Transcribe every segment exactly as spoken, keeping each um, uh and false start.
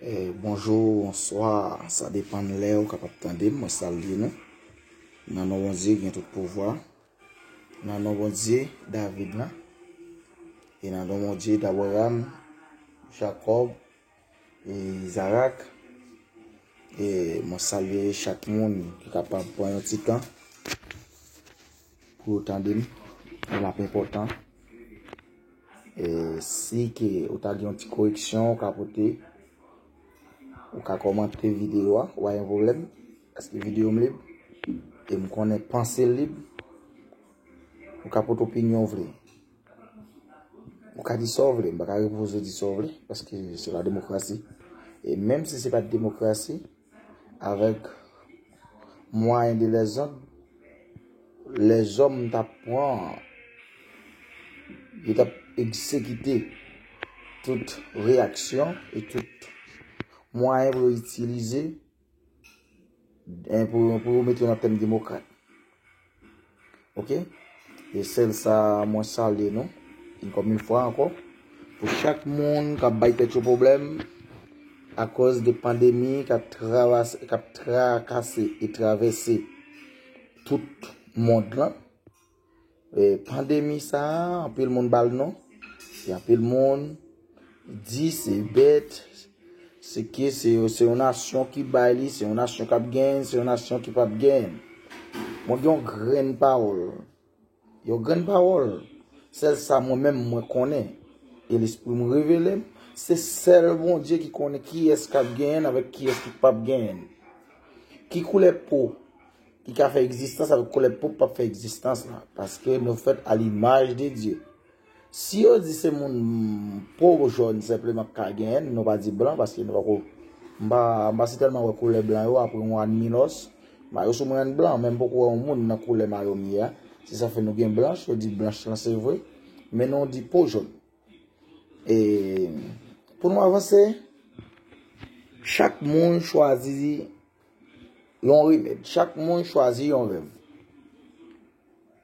Eh, bonjou, bonswa, sa depann lè ou kapab tande m, mwen salye nou. Nan non Bondye ki gen tout pouvwa. Nan non Bondye David la. E nan non Bondye Abraram, Jakòb, e Izarak. E mwen salye chak moun ki kapab pran yon ti tan pou yo tande m. L ap enpòtan. E si ke ou ta gen yon ti koreksyon ou ka pote, ou ka kòmante videyo a, ou pa gen pwoblèm. Paske videyo m lib. E m konnen panse l lib. Ou ka pote opinyon w vle. Ou ka di sa w vle, m pa ka refize w di sa w vle, paske se la demokrasi. E menm si se pa t demokrasi, avèk mwayen de lèzòm, lèzòm t ap pran, yo t ap egzekite tout reyaksyon e tout mwayen pou yo itilize, eh, pou, pou yo mete yo nan tèm demokrat. Oke? E sèl sa, mwen salye nou, ankò yon fwa ankò, pou chak moun k ap bay tèt yo pwoblèm akòz de pandemi k ap travase, k ap trakase e travèse tout mond lan. E pandemi sa a, anpil moun ba l non. E anpil moun di se bèt, se ke se, se yon nasyon ki bay li, se yon nasyon k ap genyen, se yon nasyon ki p ap genyen. Mwen gen yon grenn pawòl. Yon grenn pawòl. Sèl sa mwen menm mwen konnen. E lespri m revele m, se sèl Bondye ki konnen kiyès k ap genyen avèk kiyès ki p ap genyen. Ki koulè po ki ka fè egzistans avèk koulè po k p ap fè egzistans la. Paske nou fèt a limaj de Dye. Si yo di se moun po jòn senpleman k ka genyen, nou pa di blan, paske nou pako, m pa, m pa si tèlman wè koulè blan yo, apre yon albinos, mayo sou mwen an blan, men m poko wè yon moun nan koulè mayo m ye a. Se sa fè nou gen blanch, yo di blanch lan se vre, men nou di po jòn. E pou nou avanse, chak moun chwazi yon remèd, chak moun chwazi yon rèv.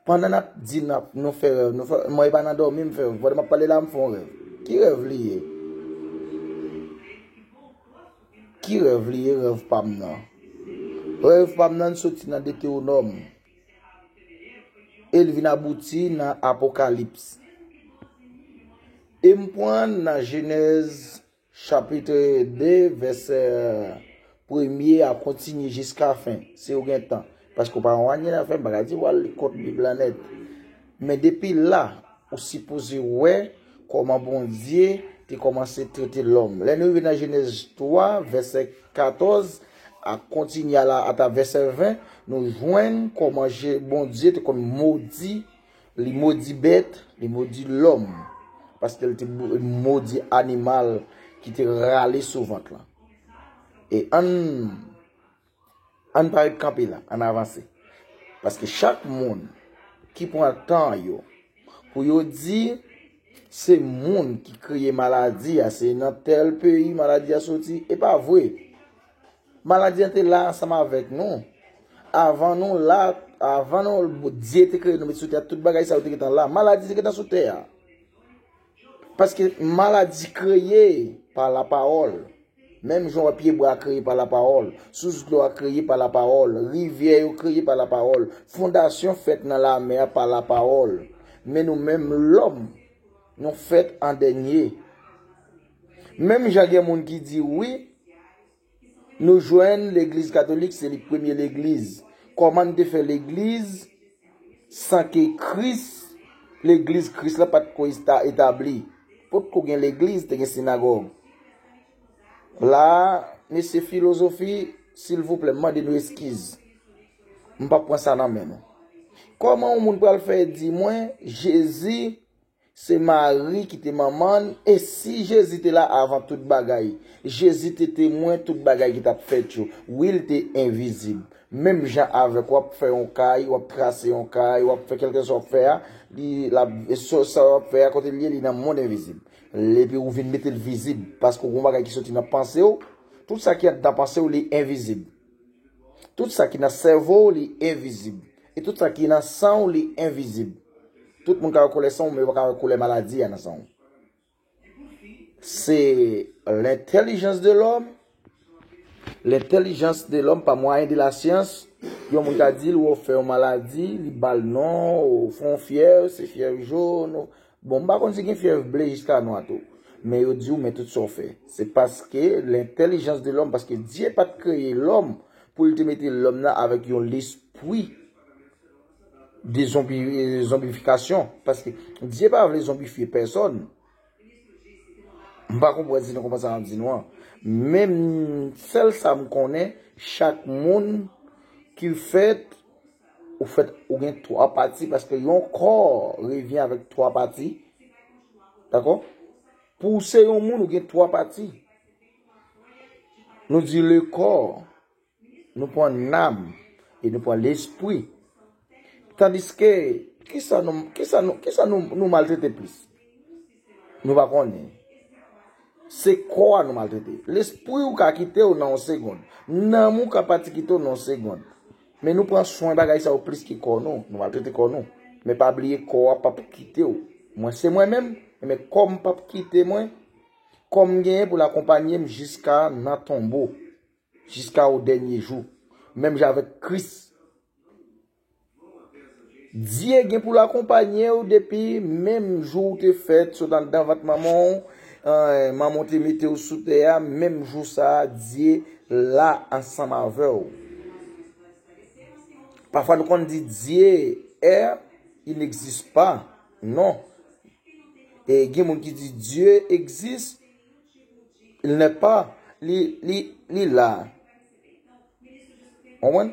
Pandan n ap di n ap, nou fè rèv, nou fè, mwen e pa nan dòmi m fè rèv. Pandan m ap pale la, m fè yon rèv. Ki rèv li ye? Ki rèv li ye, rèv pa m nan? Rèv pa m nan soti nan Detewonòm. E l vin abouti nan Apokalips. E m pran nan Jenèz chapit de, vèsè premye a kontinye jiska fen, si w gen tan. Paske w pa wè anyen nan fè, m pa ka di w al li kont Bib la nèt. Men depi la, ou sipoze wè kòman Bondye te kòmanse trete lòm. Lè nou rive nan Jenèz twa, vèsè katòz, a kontinye a la, ata vèsè ven, nou jwenn kòman Je-, Bondye te konn modi, li modi bèt, li modi lòm, paske li te bo-, modi animal ki te rale sou vant lan. E ann, ann pa ret kanpe la, ann avanse. Paske chak moun ki pran tan yo pou yo di se moun ki kreye maladi a, se nan tèl peyi maladi a soti, e pa vre. Maladi an te la ansanm avèk nou. Avan nou la, avan nou, Dye te kreye nou met sou tè a, tout bagay sa yo te gentan la. Maladi te gentan sou tè a. Paske maladi kreye pa lapawòl. Menm jan w wè pyebwa a kreye pa lapawòl, sous dlo a kreye pa lapawòl, rivyè yo kreye pa lapawòl, fondasyon fèt nan lamè a pa lapawòl. Men nou menm lòm, nou fèt an dènye. Menm jan gen moun ki di wi, nou jwenn legliz katolik se li premye legliz. Kòman n te fè legliz san ke Kris, legliz Kris la pa t ko esta-, etabli? Potko gen legliz, te gen sinagòg. La, mesye filozofi, silvouplè, m mande nou eskiz. M p ap pran sa nan men nou. Kòman yon moun pral fè di mwen, Jezi se Mari ki te manman l, e si Jezi te la avan tout bagay, Jezi te temwen tout bagay ki t ap fèt yo. Wi, l te envizib. Menm jan avèk w ap fè yon kay, w ap trase yon kay, w ap fè kèlkeswa w ap fè a, li, l ap, sa, sa w ap fè a, kote l ye, li nan mond envizib. Epi ou vin mete l vizib, paske w gen yon bagay ki soti nan panse w, tout sa ki anndan panse w, li envizib. Tout sa ki nan sèvo w, li envizib. E tout sa ki nan san w, li envizib. Tout moun ka wè koulè san w, men yo pa ka wè koulè maladi a nan san w. Se, Lentèlijans de lòm, lentèlijans de lòm pa mwayen de lasyans, yon moun ka di l, ou fè yon maladi, li ba l non, ou fè yon fyèv, se fyèv jòn. Bon, m pa konn si gen fyèv ble jiska nwa tou. Men yo di w, men tout sa w fè. Se paske lentèlijans de lòm, paske Dye pa t kreye lòm pou l te mete lòm nan avèk yon lespri de zonbi, zonbifikasyon. Paske Dye pa vle zonbifye pèsòn. M pa konprann si nou konprann sa m ap di nou an. Men sèl sa m konnen, chak moun ki fèt, ou fèt, ou gen twa pati, paske yon kò revyen avèk twa pati. Dakò? Pou w se yon moun, ou gen twa pati. Nou di le kò, nou pran nanm, e nou pran lespri. Tandiske, kisa nou, kisa nou, kisa nou, nou maltrete plis? Nou pa konnen. Se kò a nou maltrete. Lespri w ka kite w nan yon segonn. Nanm ou ka pati kite w nan yon segonn. Men nou pran swen bagay sa yo plis ke kò nou. Nou maltrete kò nou. Men pa bliye kò a p ap kite w. Mwen se mwen menm, men kò m p ap kite mwen. Kò m genyen pou l akonpanye m jiska nan tonbo. Jiska o dènye jou. Menm jan avèk Kris. Dye gen pou l akonpanye w depi menm jou w te fèt, sot anndan vant manman w, eh, manman w te mete w sou tè a, menm jou sa a, Dye la ansanm avè w. Pafwa nou konn di Dye è, il n'existe pas. Non. E gen moun ki di Dye egzis, il n'est pas, li, li, li la. Konprann?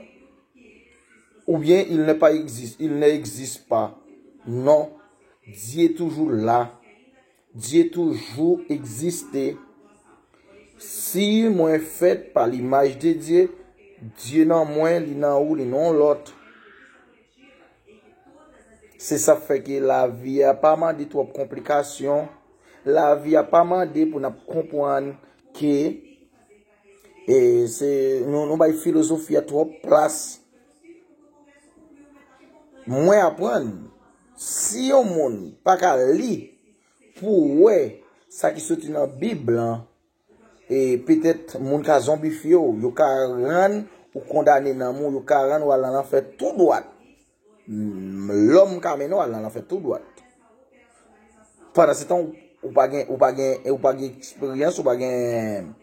Oubyen il n'est pas exist, il n'existe pas. Non, Dye toujou la. Dye toujou egziste. Si mwen fèt pa limaj de Dye, Dye nan mwen, li nan ou, li nan yon lòt. Se sa k fè ke lavi a pa mande twòp konplikasyon. Lavi a pa mande pou n ap konprann ke, e, se, nou, nou bay filozofi a twòp plas. Mwen aprann, si yon moun pa ka li pou wè sa ki soti nan Bib lan, e petèt moun ka zonbifye w, yo ka rann ou kondane nanm ou, yo ka rann ou al nan lanfè tou dwat. Mm, lòm ka mennen w al nan lanfè tou dwat. Pandan se tan, ou, ou pa gen, ou pa gen, ou pa gen eksperyans, ou pa gen,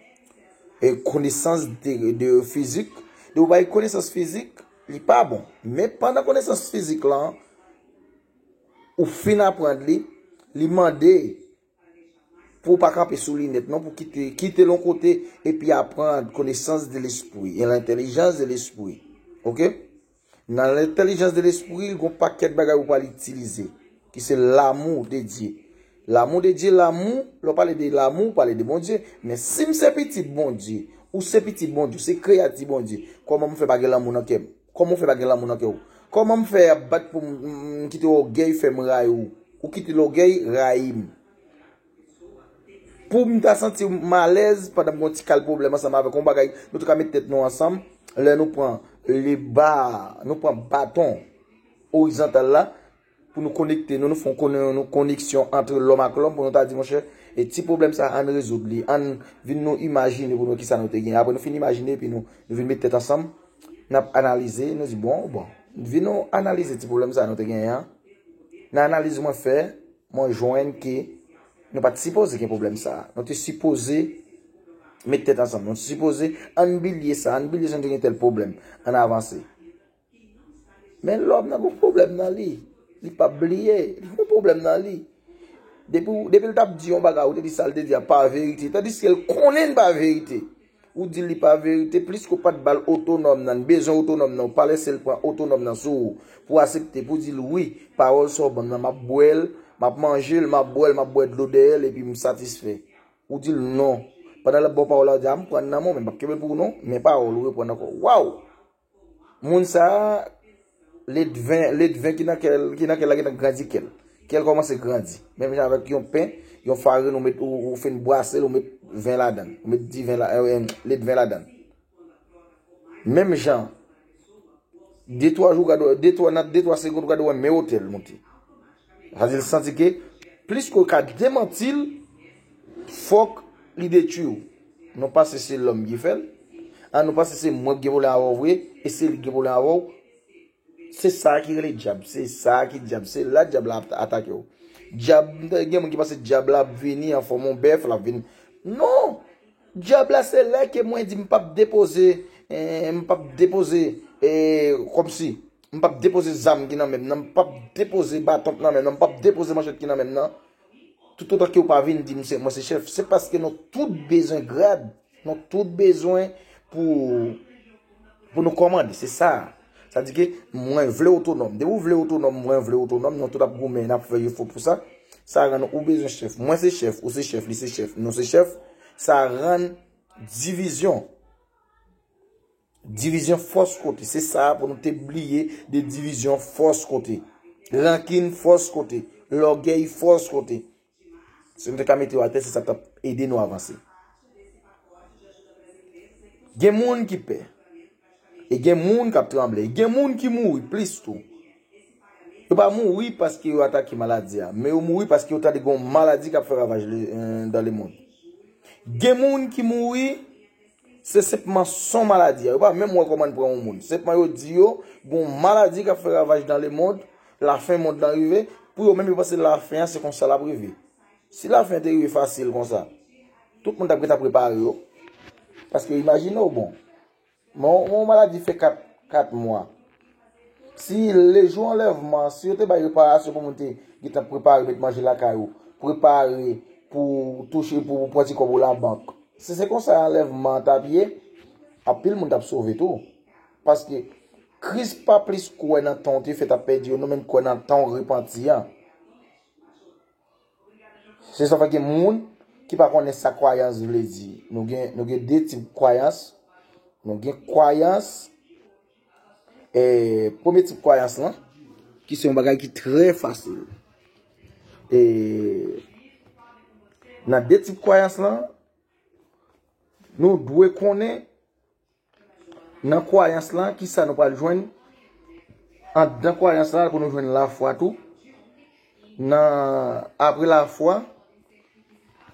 e, konesans de, de fizik. De ou pa gen konesans fizik, li pa bon. Men pandan konesans fizik lan, ou fin aprann li, li mande pou w pa kanpe sou li nèt, non, pou kite, kite l yon kote, epi aprann konesans de lespri, e lentèlijans de lespri. Oke? Nan lentèlijans de lespri, gon pakèt bagay ou pral itilize, ki se lanmou de Dye. Lanmou de Dye, lanmou, lè w pale de lanmou, ou pale de Bondye. Men si m se pitit Bondye, ou se pitit Bondye, ou se kreyati Bondye, kòman m fè pa gen lanmou nan kè m? Kòman w fè pa gen lanmou nan kè w? Kòman m fè ap bat pou m, m, m kite ògèy fè m rayi w? Ou kite lògèy rayi m. Pou m ta santi m alèz pandan m gen yon ti kal pwoblèm ansanm avèk yon bagay, nou te ka met tèt nou ansanm, lè nou pran le ba, nou pran baton orizontal la, pou nou konekte nou, nou fè yon konnen-, yon koneksyon ant lòm ak lòm, pou nou ta di, monchè, e ti pwoblèm sa, ann rezoud li, ann vin nou imajine pou nou kisa nou te gen. Apre nou fin imajine, epi nou, nou vin met tèt ansanm, n ap analize, nou di, bon, bon, vin nou analize ti pwoblèm sa nou te genyen an. Nan analiz mwen fè, mwen jwenn ke nou pa t sipoze gen pwoblèm sa a. Nou te sipoze met tèt ansanm. Nou te sipoze ann bliye sa, ann bliye si nou te gen tèl pwoblèm, ann avanse. Men lòm nan gon pwoblèm nan li. Li p ap bliye, li gon pwoblèm nan li. Depi, depi l t ap di yon bagay, ou te di sa l te di a pa verite, tandiske l konnen l pa verite. Ou di li pa verite, pliske w pa t ba l otonòm nan, li bezwen otonòm nan, ou pa lese l pran otonòm nan sou ou, pou w aksepte, pou w di l, wi, pawòl sa w ban m nan, m ap bwè l, m ap manje l, m ap bwè l, m ap bwè dlo dèyè l, epi m satisfè. Ou di l non. Pandan l ap ba w pawòl la, ou di, a, m pran nan men w, men m p ap kenbe l pou ou non, men pawòl ou reprann ankò. Waw! Moun sa a, ledven, ledven ki nan kè l, ki nan kè l la gentan grandi kè l. Kè l kòmanse grandi. Menm jan avèk yon pen, yon farin, ou met, ou, ou fin brase l, ou met ven ladan l. Ou met diven la, eh, eh, ledven ladan l. Menm jan, de twa jou, gade, de twa, nan de twa segonn, ou gade wè men w te l monte. Sa di l santi ke plis ke w ka demanti l, fòk li detwi w. Non pa se se lòm ki fè l. A, non pa se se mwen ki gen pwoblèm avè w vre, e se li ki gen pwoblèm avè w. Se sa ki rele dyab, se sa ki dyab, se la dyab la ap atake w. Dyab, gen moun ki panse dyab la ap vini an fòm yon bèf, l ap vin. Non! Dyab la se lè ke mwen di m p ap depoze, eh, m p ap depoze, eh, kòmsi, m p ap depoze zam ki nan men m nan, m p ap depoze baton ki nan men m nan, m p ap depoze manchèt ki nan men m nan. Toutotan ke w pa vin di m se, mwen se chèf, se paske nou tout bezwen grad. Nou tout bezwen pou, pou nou kòmande. Se sa. Sa di ke mwen vle otonòm. Depi w vle otonòm, mwen vle otonòm, nou tout ap goumen, n ap fè efò pou sa. Sa rann ou bezwen chèf. Mwen se chèf, ou se chèf, li se chèf, nou se chèf. Sa rann divizyon. Divizyon fòs kote. Se sa pou nou te bliye de divizyon fòs kote. Rankin fòs kote. Lògèy fòs kote. Si nou te ka mete yo atè, se sa k t ap ede nou avanse. Gen moun ki pè. E gen moun k ap tranble. E gen moun ki mouri plis tou. Yo pa mouri paske yo atake maladi a, men yo mouri paske yo tande gen yon maladi k ap fè ravaj le, euh, dans le monde. Gen moun ki mouri, se senpman son maladi a. Yo pa menm wè kòman l pran yon moun. Senpman yo di yo, gen yon maladi k ap fè ravaj dans le monde, lafen mond lan rive. Pou yo menm, yo panse lafen an, se konsa l ap rive. Si lafen te rive fasil konsa, tout moun t ap gentan prepare yo. Paske imajine w, bon, men yon, yon maladi fè kat, kat mwa. Si lejou anlèvman, si yo te bay reparasyon pou moun te gentan prepare, met manje lakay ou, prepare pou touche, pou, pou pran ti kòb ou labank. Si se konsa anlèvman an t ap ye, anpil moun t ap sove tou. Paske Kris pa plis kwè nan tan w te fèt ap pèdi yo, non, men l kwè nan tan w repanti an. Se sa fè gen moun ki pa konnen sa kwayans vle di. Nou gen, nou gen de tip kwayans. Nou gen kwayans, eh, premye tip kwayans lan, ki se yon bagay ki trè fasil. E nan de tip kwayans lan, nou dwe konnen nan kwayans lan, kisa nou pral jwenn? Anndan kwayans la, pou nou jwenn lafwa tou. Nan, apre lafwa,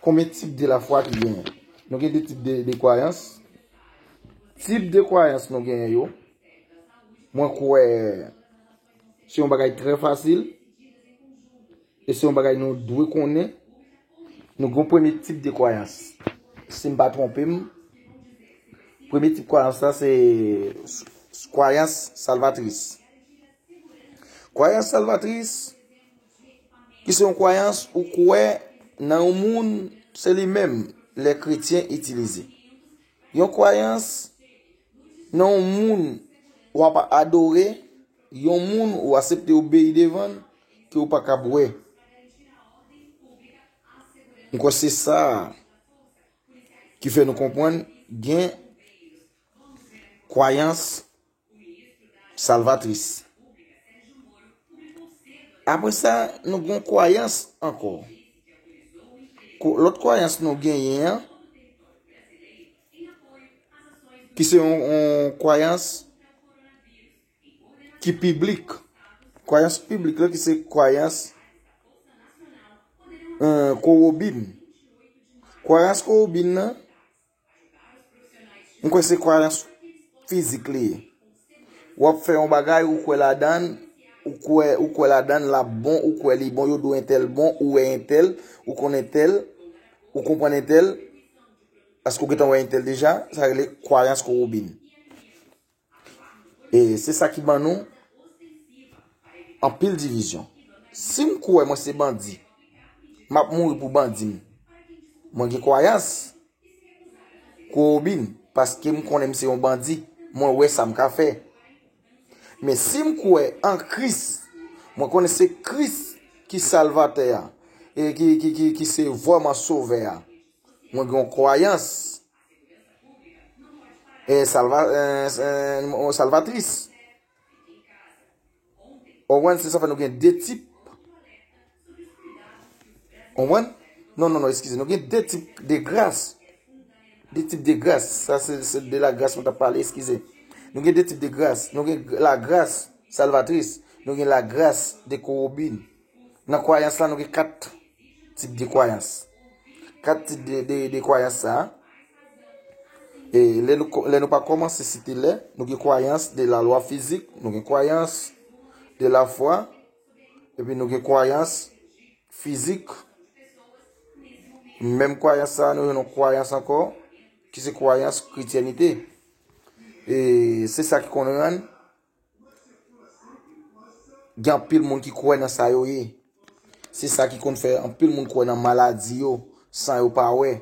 konbyen tip de lafwa ki genyen? Nou gen de tip de, de kwayans. Tip de kwayans nou genyen yo, mwen kwè se yon bagay trè fasil. E se yon bagay nou dwe konnen. Nou gen yon premye tip de kwayans. Si m pa twonpe m, premye tip kwayans la se s-, s-, kwayans salvatris. Kwayans salvatris, ki se yon kwayans ou kwè nan yon moun, se li menm lè kretyen itilize. Yon kwayans nan yon moun w ap adore, yon moun ou aksepte obeyi devan l, ke ou pa kab wè. M kwè se sa ki fè nou konprann gen kwayans salvatris. Apre sa, nou gen kwayans ankò. Ko-, lòt kwayans nou genyen an, ki se yon, yon kwayans ki piblik. Kwayans piblik la, ki se kwayans, eh, kowobin. Kwayans kowobin nan, m kwè se kwayans fizik li ye. W ap fè yon bagay, ou kwè ladan l, ou kwè, ou kwè ladan l, l ap bon, ou kwè li bon, yo di w entèl bon, ou wè entèl, ou konn entèl, ou konprann entèl, paske w gentan wè entèl deja, sa rele kwayans kowobin. E se sa ki ban nou anpil divizyon. Si m kwè mwen se bandi, m ap mouri pou bandi m, mwen gen kwayans kowobin, paske m konnen m se yon bandi, mwen wè sa m ka fè. Men si m kwè an Kris, mwen konnen se Kris ki Salvatè a, e ki, ki, ki, ki se vrèman Sovè a, mwen gen yon kwayans, e salva-, e, e, salvatris. Ou konprann? Se sa fè nou gen de tip. Ou konprann? Non, non, non, eskize. Nou gen de tip de gras. De tip de gras. Sa se, se de la gras mwen t ap pale, eskize. Nou gen de tip de gras. Nou gen la gras salvatris. Nou gen la gras de kowobin. Nan kwayans la, nou gen kat tip de kwayans. Kat tit de, de, de kwayans sa a. E lè nou, lè nou pa kòmanse site lè, nou gen kwayans de la lwa fizik, nou gen kwayans de la fwa, epi nou gen kwayans fizik. Menm kwayans sa a, nou gen yon kwayans ankò, ki se kwayans kretyènite. E se sa ki konn rann gen anpil moun ki kwè nan sa yo ye. Se sa ki konn fè anpil moun kwè nan maladi yo, san yo pa wè.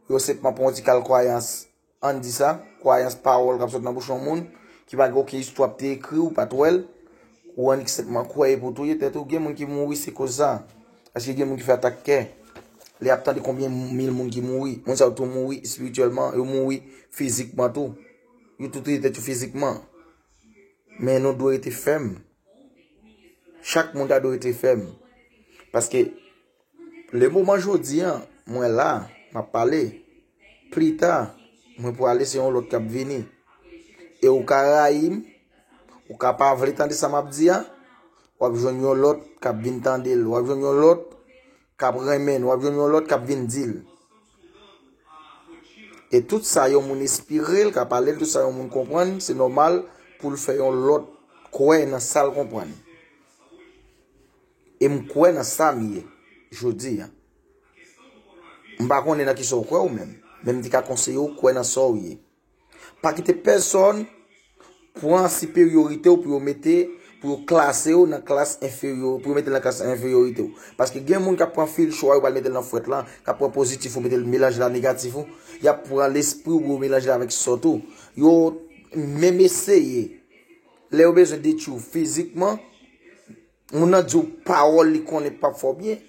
Yo senpman pran yon ti kal kwayans, ann di sa, kwayans pawòl k ap sot nan bouch yon moun, ki pa gen okenn istwa k te ekri, ou pa t wè l, ou annik senpman kwè epi w touye tèt ou. Gen moun ki mouri se koz sa. Paske gen moun ki fè atak kè. Lè y ap tande konbyen mil moun ki mouri, moun sa yo tou mouri espirityèlman, yo mouri fizikman tou. Yo tou touye tèt yo fizikman. Men nou dwe rete fèm. Chak moun ta dwe rete fèm. Paske le moman jodi a, mwen la, m ap pale. Plita, mwen pwale, se yon lòt k ap vini. E ou ka rayi m, ou ka pa vle tande sa m ap di a, w ap jwenn yon lòt k ap vin tande l. W ap jwenn yon lòt k ap renmen l. W ap jwenn yon lòt k ap vin di l. E tout sa yon moun enspire l, ka pale l, tout sa yon moun konprann, se nòmal pou l fè yon lòt kwè nan sa l konprann. E m kwè nan sa m ye jodi a. M pa konnen nan kisa w kwè ou menm, men m te ka konseye w kwè nan sa w ye. Pa kite pèsonn pran siperyorite w pou yo mete, pou yo klase w nan klas enferyo, pou yo mete l nan klas enferyorite w. Paske gen moun k ap pran fil cho a, yo pral mete l nan frèt lan, k ap pran pozitif ou mete l melanje l a negatif ou, y ap pran lespri w pou yo melanje l avèk sòt ou. Yo menm eseye. Lè yo bezwen detwi w fizikman, moun nan di w pawòl li konnen p ap fè w byen.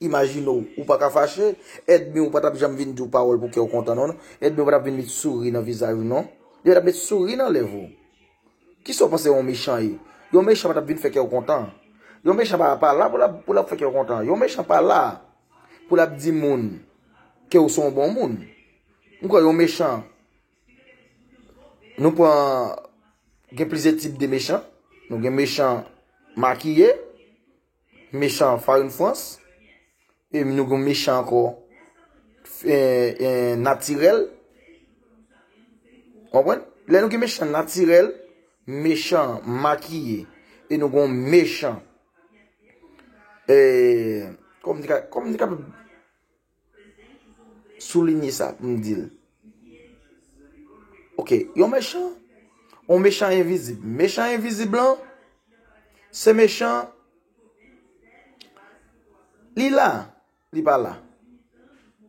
Imajine w, ou pa ka fache, ènmi w pa t ap janm vin di w pawòl pou kè w kontan non. Ènmi w pa t ap vin met souri nan vizaj ou non. Li pa t ap met souri nan lèv ou. Kisa w panse yon mechan ye? Yon mechan pa t ap vin fè kè w kontan. Yon mechan pa, pa la pou l ap, pou l ap fè kè w kontan. Yon mechan pa la pou l ap di moun ke w se yon bon moun. M kwè yon mechan, nou pran, gen plizyè tip de mechan. Nou gen mechan makiye, mechan farin frans, e nou gen mechan ankò, e, e, natirèl. Konprann? Lè nou gen mechan natirèl, mechan makiye, e nou gen mechan, e, kòm di ka, kòm di ka, soulinye sa pou m di l. Ok, yon mechan, yon mechan envizib. Mechan envizib lan, se mechan, li la, li pa la.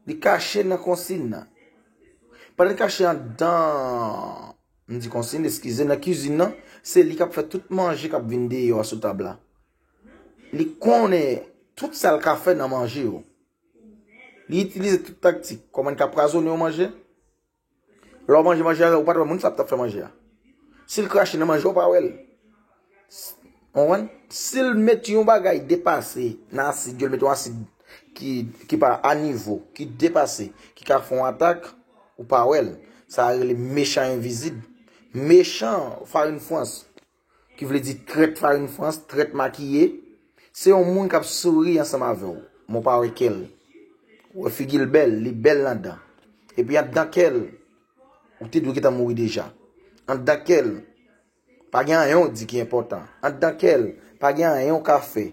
Li kache nan konsin nan. Pandan l kache anndan, m di konsin, eskize, nan kizin nan, se li k ap fè tout manje k ap vin deyò a sou tab la. Li konnen tout sa l ka fè nan manje yo. Li itilize tout taktik. Kòman l ka pwazonnen yon manje? Lè w manje manje a, ou pa t wè moun sa ap t ap fè manje a. Si l krache nan manje, ou pa wè l. S-, w konprann? Si l met yon bagay depase nan asid yo, l met yon asid ki, ki pa a nivo, ki depase, ki ka fè yon atak, ou pa wè l. Sa a rele mechan envizib. Mechan farin frans. Ki vle di trèt farin frans, trèt makiye. Se yon moun k ap souri ansanm avè w, men w pa wè kè l. Ou wè figi l bèl, li bèl anndan. Epi anndan kè l, ou te dwe gentan mouri deja. Anndan kè l, pa gen anyen w di ki enpòtan. Anndan kè l, pa gen anyen w ka fè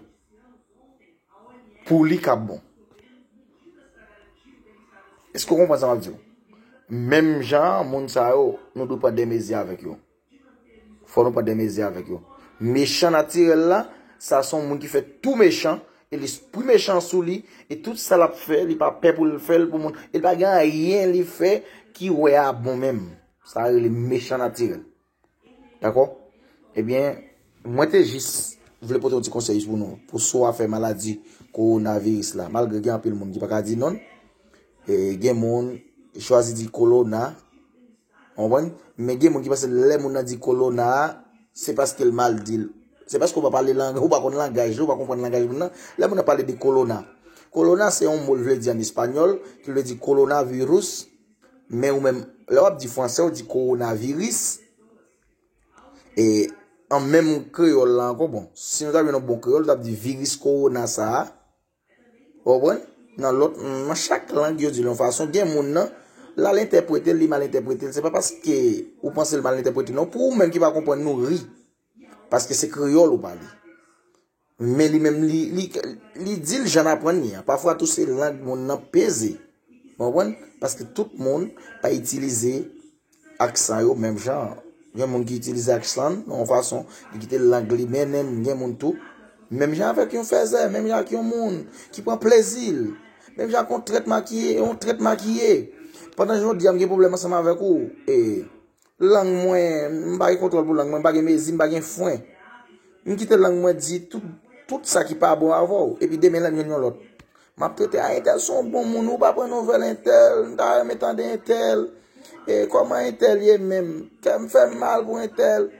pou li k ap bon. Èske w konprann sa m ap di w? Menm jan an, moun sa yo, nou dwe pran de mezi avèk yo. Fò nou pran de mezi avèk yo. Mechan natirèl la, sa se yon moun ki fè tou mechan, e lespri mechan sou li, e tout sa l ap fè, li pa pè pou l fè l pou moun, e li pa gen anyen li fè ki wè a bon menm. Sa rele mechan natirèl. Dakò? Ebyen, mwen te jis vle pote yon ti konsèy pou nou, pou sou afè maladi kowonaviris la. Malgre gen anpil moun ki pa ka di non l, e, gen moun chwazi di kolona, w konprann? Men gen moun ki panse lè moun nan di kolona a, se paske l mal di l. Se paske w pa pale lang, ou pa konn langaj li, ou pa konprann langaj moun nan. Lè moun nan pale de kolona. Kolona se yon mo l vle di an espanyòl, ki vle di coronavirus. Men ou menm, lè w ap di franse, w di kowonaviris. E an menm kreyòl la ankò, bon, si nou ta jwenn yon bon kreyòl, nou t ap di viris kowona sa a. Ou konprann? nan lòt, nan chak lang yo di l yon fason. Gen moun nan, l al entèprete l, li mal entèprete l. Se pa paske ou panse l mal entèprete, non. Pou ou menm ki pa konprann, nou ri. Paske se kreyòl ou pale. Men li menm, li, li, li di l jan l aprann li an. Pafwa tou se lang moun nan peze. Ou konprann? Paske tout moun pa itilize aksan yo menm jan. Gen moun ki itilize aksan nan yon fason, li kite lang li mennen l, gen moun tou. Menm jan avèk yon fèzè, menm jan ak yon moun ki pran plezi l. Menm jan ak yon trèt makiye, yon trèt makiye. Pandan jodi a, m gen pwoblèm ansanm avèk ou. E, lang mwen, m pa gen kontwòl pou lang mwen, m pa gen mezi, m pa gen fren. M kite lang mwen di tout, tout sa ki pa bon avè w, epi demen lè m jwenn yon lòt. M ap trete a entèl se yon bon moun, ou pa pran nouvèl entèl, m ta renmen tande entèl. E kòman entèl ye menm? Kè m fè m mal pou entèl.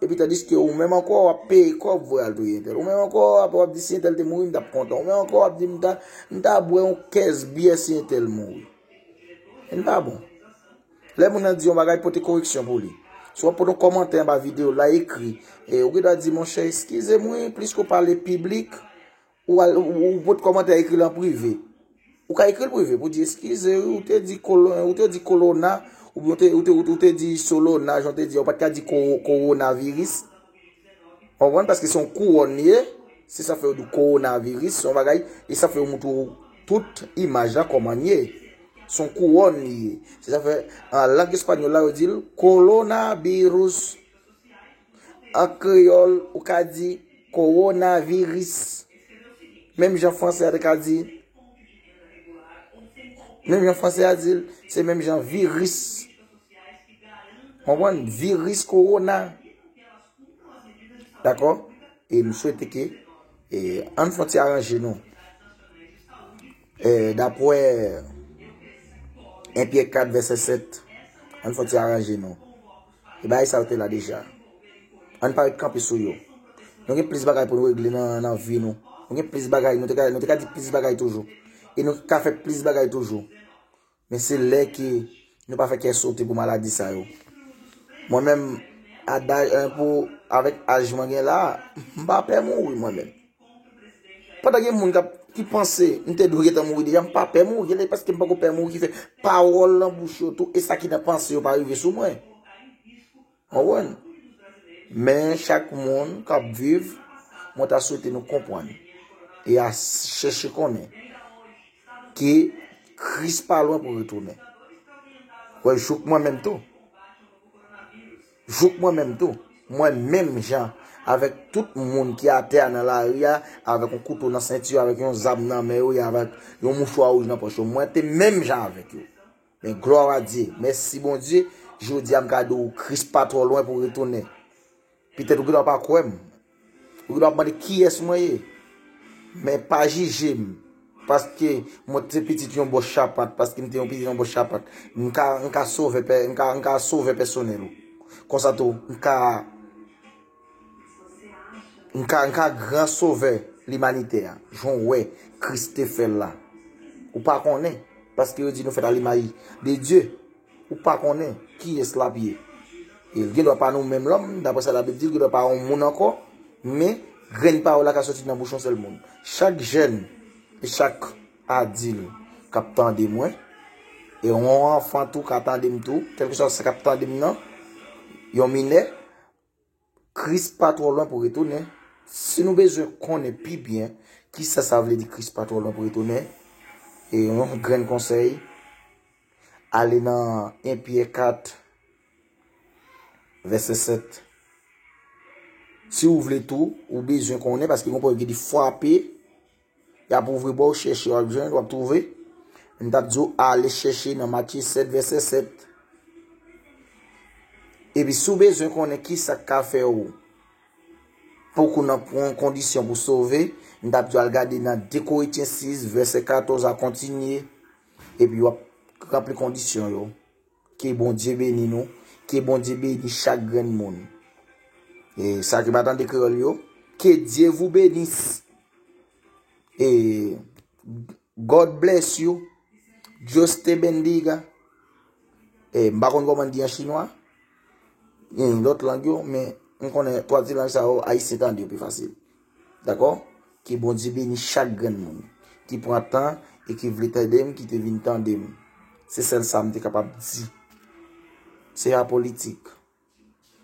Epi tandiske ou menm ankò w ap peye kòb pou al touye entèl. Ou menm ankò w ap, w ap di si entèl te mouri, m t ap kontan. Ou menm ankò w ap di m ta, m ta bwè yon kès byè si entèl mouri. Li pa bon. Lè moun nan di yon bagay, pote koreksyon pou li. Si w ap pote yon kòmantè anba videyo la, ekri. E ou gen dwa di, monchè, eskize m wi, pliske w pale piblik, ou, al, ou, ou pote kòmantè, ekri l an prive. Ou ka ekri l prive pou di, eskize wi, ou te di kolo, ou te di kolona, oubyen ou te, ou te, ou te, ou te di solona, jan w te di, ou pa t ka di ko, kowonaviris. Ou konprann? Paske se yon kouwòn li ye. Se sa fè yo di kowonaviris, se yon bagay, e sa fè yo montre w tout imaj la kòman l ye. Se yon kouwòn li ye. Se sa fè, an lang espanyòl la, yo di l coronavirus. An kreyòl, ou ka di kowonaviris. Menm jan franse a te ka di, menm jan franse a di l, se menm jan viris. Konprann? Viris kowona. Dakò? E m swete ke, e, ann fè yon ti aranje nou. E, dapre en Pyè kat vèsè sèt, ann fè yon ti aranje nou. E bagay sa yo te la deja. Ann pa ret kanpe sou yo. Nou gen plis bagay pou nou regle nan, nan vi nou. Nou gen plis bagay, nou te ka, nou te ka di plis bagay toujou. E nou ka fè plis bagay toujou. Men se lè ke nou pa fè kè sote pou maladi sa yo. Mwen menm, adaj, eh, pou, avèk aj mwen gen la, m pa pè mouri mwen menm. Pandan gen moun k ap, ki panse m te dwe gentan mouri deja, m pa pè mouri, e paske m poko pè mouri ki fè pawòl nan bouch yo tou, e sa ki nan panse yo pa rive sou mwen. Ou konprann? Men chak moun k ap viv, mwen ta swete nou konprann e a chèche konnen ke Kris pa lwen pou retounen. Wè, jouk mwen menm tou. Jouk mwen menm tou. Mwen menm jan avèk tout moun ki atè a nan lari a, avèk yon kouto nan senti yo, avèk yon zam nan men yo, e avèk yon mouchwa wouj nan pòch yo. Mwen te menm jan avèk yo. Men glwa a Dye. Mèsi Bondye. Jodi a m ka di w Kris pa twò lwen pou retounen. Petèt ou gendwa pa kwè m. Ou gendwa ap mande kiyès mwen ye. Men pa jije m. Paske mwen te pitit yon bò chapat, paske m te yon pitit yon bò chapat. M ka, m ka sove pè, m ka, m ka sove pèsonèl ou. Konsa tou, m ka M ka, m ka gran sovè limanite a, jan w wè Kris te fè l la. Ou pa konnen, paske yo di nou fèt a limaj de Dye. Ou pa konnen kiyès l ap ye. E l gendwa pa nou menm lòm, daprè sa Labib di, l gendwa pa yon moun ankò, men grenn pawòl la ka soti nan bouch yon sèl moun. Chak jèn e chak adil k ap tande mwen, e yon anfan tou ka tande m tou, kèlkeswa sa k ap tande m nan, yon minè, Kris pa twò lwen pou retounen. Si nou bezwen konnen pi byen kisa sa vle di Kris pa twò lwen pou retounen, e yon grenn konsèy, ale nan en Pyè kat, vèsè sèt. Si w vle tou, ou bezwen konnen, paske gon pwen ki di frape, y ap ouvri ba w, chèche, w ap jwenn, w ap twouve. M t ap di w ale chèche nan Matye sèt, vèsè sèt. Epi si w bezwen konnen kisa k ka fè w poko nan pran kondisyon pou sove, m t ap di w al gade nan de Korentyen sis, vèsè katòz a kontinye, epi w ap ranpli kondisyon yo. Ke Bondye beni nou, ke Bondye beni chak grenn moun. E sa ki pa tande kreyòl yo, que Dieu vous bénisse. E God bless you. Dios te bendiga. E, m pa konn kòman di an chinwa. Gen lòt lang yo, men m konnen twa ti lang sa yo, Ayisyen tande yo pi fasil. Dakò? Ke Bondye beni chak grenn moun ki pran tan e ki vle tande m, ki te vin tande m. Se sèl sa m te kapab di. Se pa politik.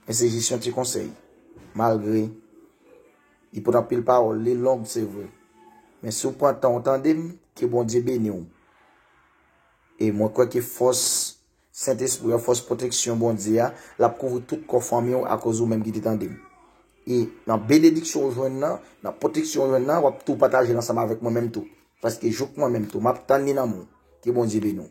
Men se jis yon ti konsèy. Malgre li pot anpil pawòl, li long, se vre. Men si w pran tan w tande m, ke Bondye beni w. E mwen kwè ke fòs Sentespri a, fòs pwoteksyon Bondye a, l ap kouvri tout kò fanmi w akoz ou menm ki te tande m. E nan benediksyon w jwenn nan, nan pwoteksyon w jwenn nan, w ap tou pataje l ansanm avèk mwen menm tou. Paske jouk mwen menm tou, m ap tann li nan men w. Ke Bondye beni w.